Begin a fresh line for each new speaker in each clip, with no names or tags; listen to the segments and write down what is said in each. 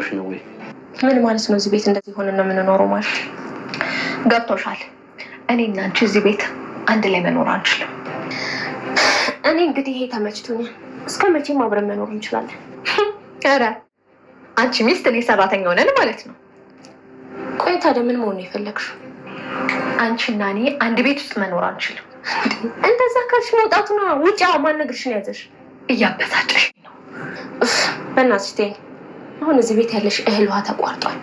እየሰማሁሽ ነው ወይ?
ምን ማለት ነው? እዚህ ቤት እንደዚህ ሆነን ነው የምንኖረው ማለት
ገብቶሻል? እኔ እና አንቺ እዚህ ቤት አንድ ላይ መኖር አንችልም።
እኔ እንግዲህ ይሄ ተመችቶኛል። እስከ መቼም አብረን መኖር እንችላለን።
ኧረ አንቺ ሚስት እኔ ሰራተኛ ሆነን ማለት ነው።
ቆይ ታዲያ ምን መሆን ነው የፈለግሽው?
አንቺና እኔ አንድ ቤት ውስጥ መኖር አንችልም።
እንደዛ ካልሽ መውጣቱ ነው። ውጭ ማን ነግርሽን ያዘሽ?
እያበሳጨሽ ነው።
በእናትሽ ተይኝ። አሁን እዚህ ቤት ያለሽ እህል ውሃ ተቋርጧል።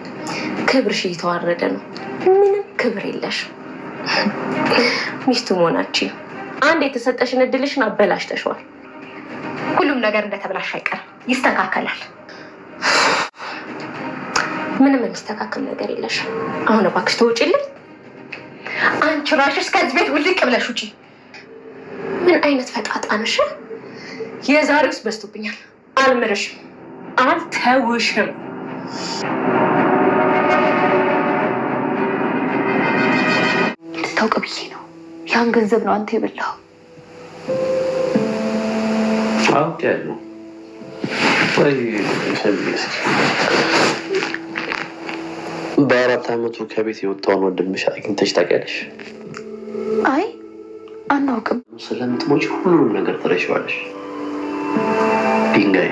ክብርሽ እየተዋረደ ነው። ምንም ክብር የለሽም። ሚስቱ መሆናችን አንድ የተሰጠሽን እድልሽን አበላሽተሽዋል።
ሁሉም ነገር እንደተበላሽ አይቀርም፣ ይስተካከላል።
ምንም የሚስተካከል ነገር የለሽም። አሁን እባክሽ ተውጪልኝ።
አንቺ ራስሽ ከዚህ ቤት ውልቅ ብለሽ ውጪ።
ምን አይነት ፈጣጣ ነሽ? የዛሬውስ በዝቶብኛል። አልምርሽም፣ አልተውሽም።
እንድታውቅ ብዬ ነው። ያን ገንዘብ ነው አንተ የበላኸው።
አውቄያለሁ። ወይ እስኪ በ4 ዓመቱ ከቤት የወጣውን ወንድምሽ አግኝተሽ ታውቂያለሽ?
አይ አናውቅም።
ስለምትሞጪ ሁሉንም ነገር ትረሺዋለሽ። ድንጋይ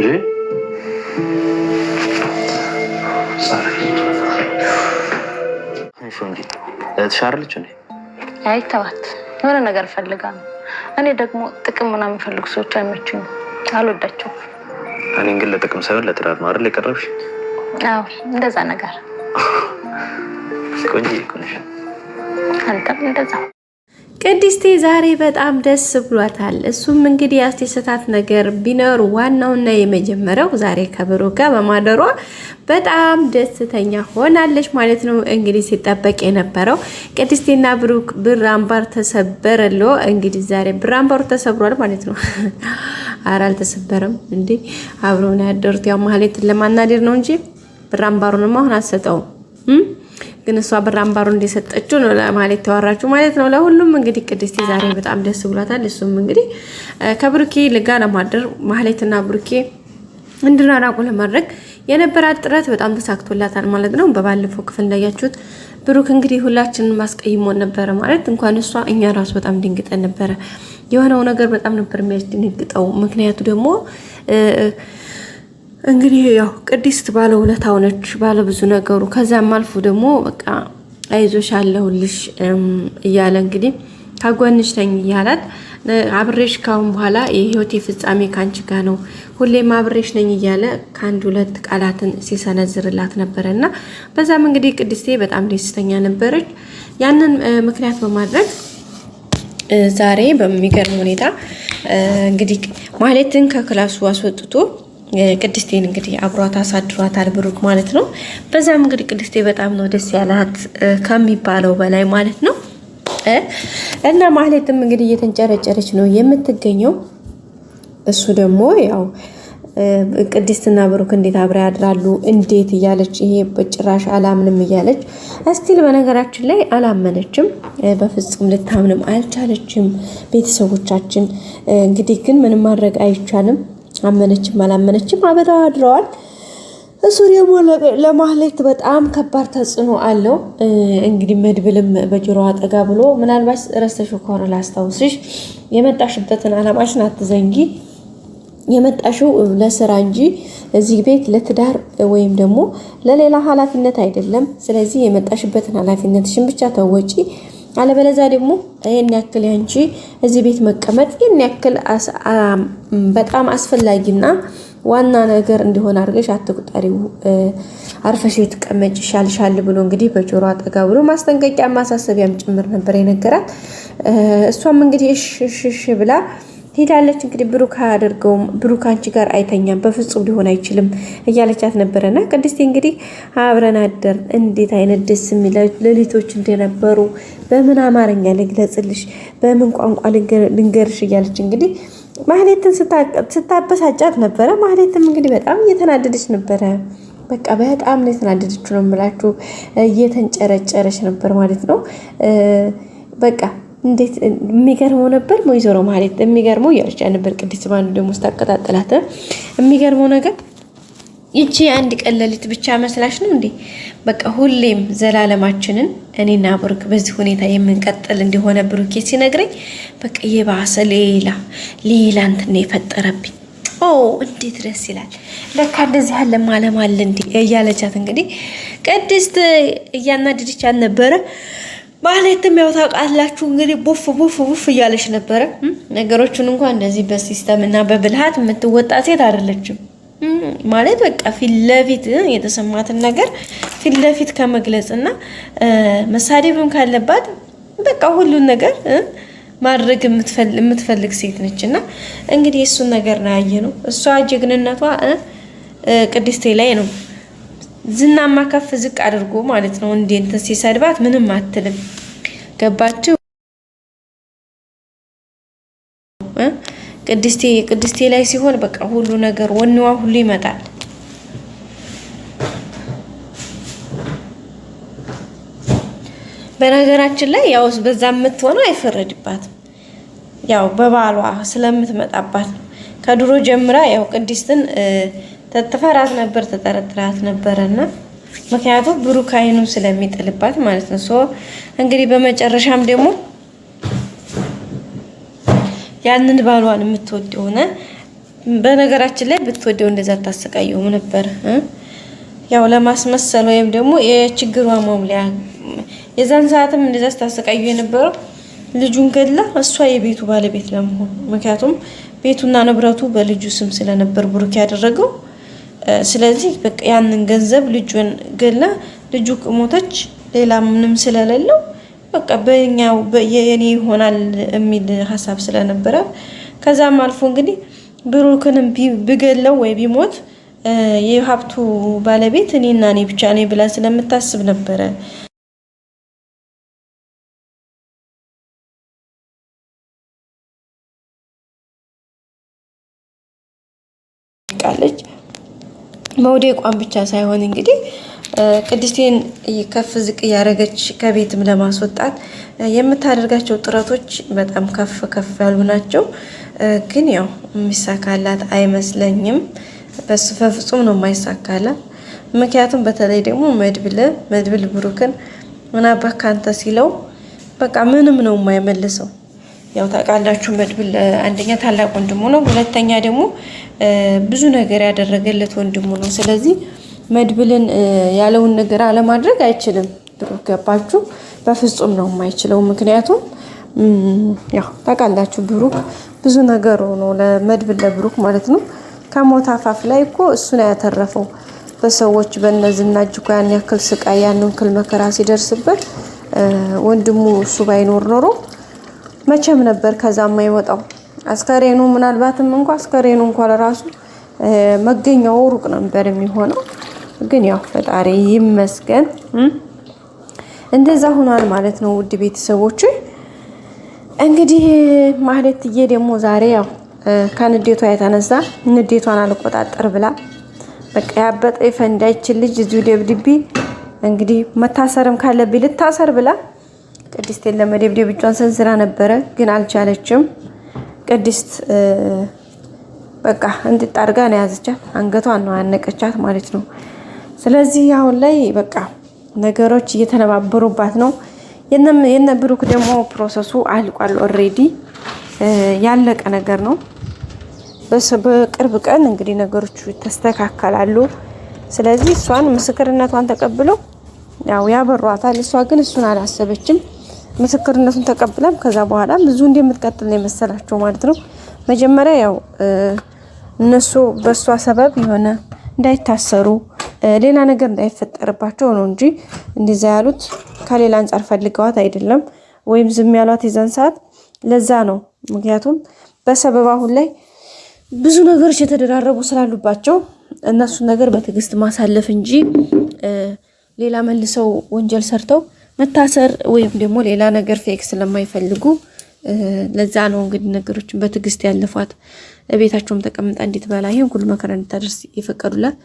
እ እህትሽ አይደለች እንዴ?
አይ ተዋት፣ የሆነ ነገር ፈልጋ ነው። እኔ ደግሞ ጥቅም ምናምን የሚፈልጉ ሰዎች አይመቹኝም፣ አልወዳቸውም።
እኔን ግን ለጥቅም ሳይሆን ለትዳር ነው አይደል የቀረብሽ?
አዎ እንደዛ ነገር።
ቆንጆ እኮ ነሽ።
አንተም እንደዛ።
ቅድስቴ ዛሬ በጣም ደስ ብሏታል። እሱም እንግዲህ ያስደሰታት ነገር ቢኖር ዋናውና የመጀመሪያው ዛሬ ከብሩክ ጋር በማደሯ በጣም ደስተኛ ሆናለች ማለት ነው። እንግዲህ ሲጠበቅ የነበረው ቅድስቴና ብሩክ ብር አምባር ተሰበረሎ። እንግዲህ ዛሬ ብር አምባሩ ተሰብሯል ማለት ነው። ኧረ አልተሰበረም እንዴ! አብረው ነው ያደሩት። ያው ማህሌትን ለማናደር ነው እንጂ ብር አምባሩንማ አሁን አትሰጠውም። ግን እሷ ብር አምባሩ እንደሰጠችው ነው ለማለት ተዋራችሁ ማለት ነው። ለሁሉም እንግዲህ ቅድስቴ ዛሬ በጣም ደስ ብሏታል። እሱም እንግዲህ ከብሩኬ ልጋ ለማደር ማህሌትና ብሩኬ እንዲራራቁ ለማድረግ የነበራት ጥረት በጣም ተሳክቶላታል ማለት ነው። በባለፈው ክፍል እንዳያችሁት ብሩክ እንግዲህ ሁላችንን ማስቀይሞን ነበረ ማለት እንኳን እሷ እኛ ራሱ በጣም ድንግጠን ነበረ። የሆነው ነገር በጣም ነበር የሚያስደነግጠው። ምክንያቱ ደግሞ እንግዲህ ያው ቅድስት ባለ ውለታው ነች፣ ባለ ብዙ ነገሩ። ከዛም አልፎ ደግሞ በቃ አይዞሽ አለሁልሽ እያለ እንግዲህ ከጎንሽ ነኝ እያላት አብሬሽ ካሁን በኋላ የህይወቴ ፍጻሜ ካንቺ ጋር ነው፣ ሁሌም አብሬሽ ነኝ እያለ ከአንድ ሁለት ቃላትን ሲሰነዝርላት ነበረ እና በዛም እንግዲህ ቅድስቴ በጣም ደስተኛ ነበረች። ያንን ምክንያት በማድረግ ዛሬ በሚገርም ሁኔታ እንግዲህ ማህሌትን ከክላሱ አስወጥቶ ቅድስቴን እንግዲህ አብሯት አሳድሯታል ብሩክ ማለት ነው። በዛም እንግዲህ ቅድስቴ በጣም ነው ደስ ያላት ከሚባለው በላይ ማለት ነው። እና ማህሌትም እንግዲህ እየተንጨረጨረች ነው የምትገኘው። እሱ ደግሞ ያው ቅድስትና ብሩክ እንዴት አብረው ያድራሉ እንዴት እያለች ይሄ በጭራሽ አላምንም እያለች እስቲል በነገራችን ላይ አላመነችም። በፍጹም ልታምንም አልቻለችም። ቤተሰቦቻችን እንግዲህ ግን ምንም ማድረግ አይቻልም። አመነችም አላመነችም አብረው አድረዋል። እሱ ደግሞ ለማህሌት በጣም ከባድ ተጽዕኖ አለው። እንግዲህ መድብልም በጆሮዋ ጠጋ ብሎ ምናልባት ረስተሽው ከሆነ ላስታውስሽ፣ የመጣሽበትን አላማሽን አትዘንጊ። የመጣሽው ለስራ እንጂ እዚህ ቤት ለትዳር ወይም ደግሞ ለሌላ ኃላፊነት አይደለም። ስለዚህ የመጣሽበትን ኃላፊነትሽን ብቻ ተወጪ። አለበለዚያ ደግሞ ይህን ያክል ያንቺ እዚህ ቤት መቀመጥ ይህን ያክል በጣም አስፈላጊና ዋና ነገር እንዲሆን አድርገሽ አትቁጠሪው፣ አርፈሽ የተቀመጭ ይሻልሻል ብሎ እንግዲህ በጆሮ አጠጋ ብሎ ማስጠንቀቂያ ማሳሰቢያም ጭምር ነበር የነገራት። እሷም እንግዲህ እሽ እሽ ብላ ሄዳለች። እንግዲህ ብሩክ አያደርገውም፣ ብሩክ አንቺ ጋር አይተኛም፣ በፍጹም ሊሆን አይችልም እያለቻት ነበረና ቅድስቴ እንግዲህ አብረን አደር እንዴት አይነት ደስ የሚል ሌሊቶች እንደነበሩ በምን አማርኛ ልግለጽልሽ፣ በምን ቋንቋ ልንገርሽ እያለች እንግዲህ ማህሌትን ስታበሳጫት ነበረ። ማህሌትም እንግዲህ በጣም እየተናደደች ነበረ። በቃ በጣም ነው የተናደደችው ነው የምላችሁ። እየተንጨረጨረች ነበር ማለት ነው በቃ እንዴት የሚገርመው ነበር ወይዘሮ ማለት የሚገርመው እያለች ነበር ቅድስት ባንዱ ደግሞ ስታቀጣጥላት የሚገርመው ነገር ይቺ አንድ ቀን ሌሊት ብቻ መስላሽ ነው እንዴ? በቃ ሁሌም ዘላለማችንን እኔና ብሩክ በዚህ ሁኔታ የምንቀጥል እንደሆነ ብሩኬ ሲነግረኝ በቃ የባሰ ሌላ ሌላ እንትን ነው የፈጠረብኝ። ኦ እንዴት ደስ ይላል! ለካ እንደዚህ ያለ ማለም አለ እንዴ እያለቻት እንግዲህ ቅድስት እያናደደቻት ነበረ። ማለትም ያው ታውቃላችሁ እንግዲህ ቡፍ ቡፍ ቡፍ እያለች ነበረ። ነገሮቹን እንኳን እንደዚህ በ system እና በብልሃት የምትወጣ ሴት አይደለችም። ማለት በቃ ፊት ለፊት የተሰማትን ነገር ፊት ለፊት ከመግለጽ እና መሳደብም ካለባት በቃ ሁሉን ነገር ማድረግ የምትፈልግ ሴት ነች። እና እንግዲህ እሱን ነገር ነው ያየነው። እሷ ጀግንነቷ ቅድስቴ ላይ ነው። ዝናማ ከፍ ዝቅ አድርጎ ማለት ነው እንዴ እንትን ሲሰድባት ምንም አትልም። ገባችሁ? ቅድስቴ ቅድስቴ ላይ ሲሆን በቃ ሁሉ ነገር ወኔዋ ሁሉ ይመጣል። በነገራችን ላይ ያው በዛ የምትሆነው አይፈረድባትም። ያው በባሏ ስለምትመጣባት ነው። ከድሮ ጀምራ ያው ቅድስትን ትፈራት ነበር፣ ተጠረጥራት ነበረና ምክንያቱም ብሩክ አይኑ ስለሚጥልባት ማለት ነው። so እንግዲህ በመጨረሻም ደግሞ ያንን ባሏን የምትወደው ሆነ። በነገራችን ላይ ብትወደው እንደዛ ታሰቃየውም ነበር። ያው ለማስመሰል ወይም ደግሞ የችግሯ መሙሊያ የዛን ሰዓትም እንደዛ ስታሰቃዩ የነበረው ልጁን ገድላ እሷ የቤቱ ባለቤት ለመሆን ምክንያቱም ቤቱና ንብረቱ በልጁ ስም ስለነበር ብሩክ ያደረገው። ስለዚህ በቃ ያንን ገንዘብ ልጁን ገድላ ልጁ ሞተች፣ ሌላ ምንም ስለሌለው በቃ በኛው የኔ ይሆናል የሚል ሀሳብ ስለነበረ ከዛም አልፎ እንግዲህ ብሩክንም ብገለው ወይ ቢሞት የሀብቱ ባለቤት እኔና እኔ ብቻ እኔ ብላ ስለምታስብ ነበረ። ቃለች መውደቋን ብቻ ሳይሆን እንግዲህ ቅድስቴን ከፍ ዝቅ እያደረገች ከቤትም ለማስወጣት የምታደርጋቸው ጥረቶች በጣም ከፍ ከፍ ያሉ ናቸው። ግን ያው የሚሳካላት አይመስለኝም። በሱ በፍጹም ነው የማይሳካላት። ምክንያቱም በተለይ ደግሞ መድብል መድብል ብሩክን ምን አባክ ካንተ ሲለው በቃ ምንም ነው የማይመልሰው። ያው ታውቃላችሁ መድብል አንደኛ ታላቅ ወንድሙ ነው፣ ሁለተኛ ደግሞ ብዙ ነገር ያደረገለት ወንድሙ ነው። ስለዚህ መድብልን ያለውን ነገር አለማድረግ አይችልም። ብሩክ ገባችሁ? በፍጹም ነው የማይችለው። ምክንያቱም ያው ታውቃላችሁ ብሩክ ብዙ ነገር ነው ለመድብል ለብሩክ ማለት ነው። ከሞት አፋፍ ላይ እኮ እሱን ያተረፈው በሰዎች በእነዚህና እጅ እኮ ያን ያክል ስቃይ ያን ያክል መከራ ሲደርስበት ወንድሙ እሱ ባይኖር ኖሮ መቼም ነበር ከዛ የማይወጣው። አስከሬኑ ምናልባትም እንኳ አስከሬኑ እንኳ ለራሱ መገኛው ሩቅ ነበር የሚሆነው። ግን ያው ፈጣሪ ይመስገን እንደዛ ሆኗል ማለት ነው። ውድ ቤተሰቦች እንግዲህ ማህሌትዬ ደግሞ ዛሬ ያው ከንዴቷ የተነሳ ንዴቷን አልቆጣጠር ብላ በቃ ያበጠ ይፈንዳይችን ልጅ እዚሁ ደብድቤ እንግዲህ መታሰርም ካለብኝ ልታሰር ብላ ቅድስቴን ለመደብደብ እጇን ሰንዝራ ነበረ፣ ግን አልቻለችም። ቅድስት በቃ እንድጣርጋ ነው የያዘቻት፣ አንገቷን ነው ያነቀቻት ማለት ነው። ስለዚህ አሁን ላይ በቃ ነገሮች እየተነባበሩባት ነው። የነ ብሩክ ደግሞ process ኡ አልቋል። already ያለቀ ነገር ነው። በቅርብ ቀን እንግዲህ ነገሮቹ ተስተካከላሉ። ስለዚህ እሷን ምስክርነቷን ተቀብሎ ያው ያበሯታል። እሷ ግን እሱን አላሰበችም። ምስክርነቱን ተቀብላም ከዛ በኋላ ብዙ እንደምትቀጥል ነው የመሰላቸው ማለት ነው። መጀመሪያ ያው እነሱ በእሷ ሰበብ የሆነ እንዳይታሰሩ ሌላ ነገር እንዳይፈጠርባቸው ነው እንጂ እንደዛ ያሉት ከሌላ አንጻር ፈልገዋት አይደለም፣ ወይም ዝም ያሏት የዛን ሰዓት ለዛ ነው። ምክንያቱም በሰበብ አሁን ላይ ብዙ ነገሮች የተደራረቡ ስላሉባቸው እነሱን ነገር በትዕግስት ማሳለፍ እንጂ ሌላ መልሰው ወንጀል ሰርተው መታሰር ወይም ደግሞ ሌላ ነገር fake ስለማይፈልጉ ለዛ ነው እንግዲህ ነገሮችን በትዕግስት ያለፏት። ቤታቸውም ተቀምጣ እንድትበላ ይህን ሁሉ መከራ እንድታደርስ የፈቀዱላት።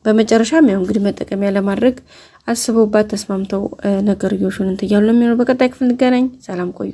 በመጨረሻም ያው እንግዲህ መጠቀሚያ ለማድረግ አስበውባት ተስማምተው ነገርዮሹን እንትን እያሉ ነው የሚሆነው። በቀጣይ ክፍል እንገናኝ። ሰላም ቆዩ።